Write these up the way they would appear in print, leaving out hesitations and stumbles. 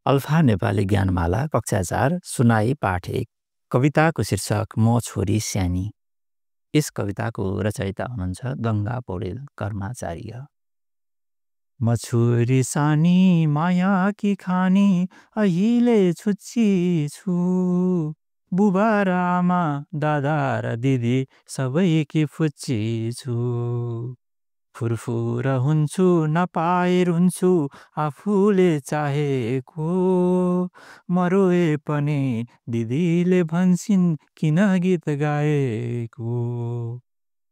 Alpha Nepali ज्ञानमाला कक्षा 4 सुनाई पाठ 1 कविताको शीर्षक म छोरी स्यानी। यस कविताको रचयिता हुनुहुन्छ गङ्गा पौडेल कर्माचार्य। म छोरी सानी माया कि खानी अहिले छुच्ची छु। बुबा र आमा दादा र दिदी सबैकी फुच्ची छु। फुरफुर हुन्छु नपाए रुन्छु आफूले चाहेको। म रोए पनि दिदीले भन्छन् किन गीत गाएको।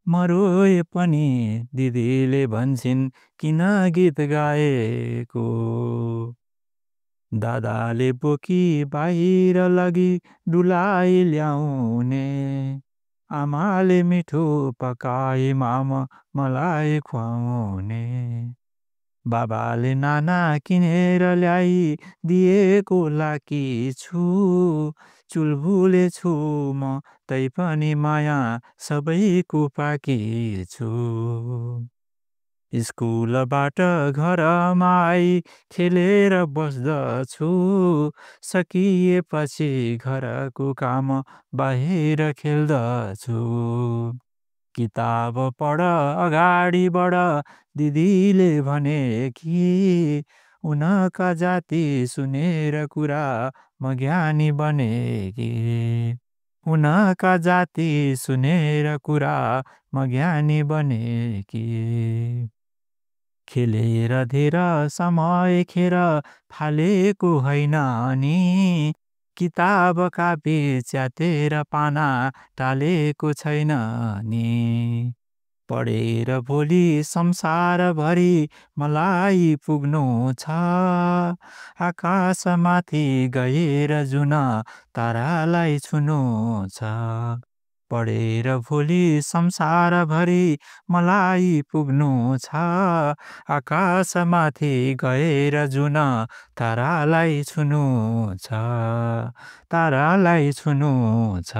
म रोए पनि दिदीले भन्छन् किन गीत गाएको। दादाले बोकी बाहिर लगी डुलाइ ल्याउने। आमाले मिठो पकाए मलाई खुवाउने। बाबाले नाना किनेर ल्याई दिएको लाकी छु। चुलबुले छु म तैपनि माया सबैको पाकी छु। स्कुलबाट घरमा आई खेलेर बस्दछु। सकिएपछि घरको काम बाहिर खेल्दछु। किताब पढ अगाडि बढ दिदीले भने कि उनका जाति सुनेर कुरा म ज्ञानी बनेकी। उनका जाति सुनेर कुरा म ज्ञानी बनेकी। खेलेर धेर समय खेर फालेको होइन नि। किताब कापी च्यातेर पाना टालेको छैन नि। पढेर भोलि संसारभरि मलाई पुग्नु छ। आकाशमाथि गएर जुन तारालाई छुनु छ। पढेर भोलि संसारभरि मलाई पुग्नु छ। आकाशमाथि गएर जुन तारालाई छुनु छ। तारालाई छुनु छ।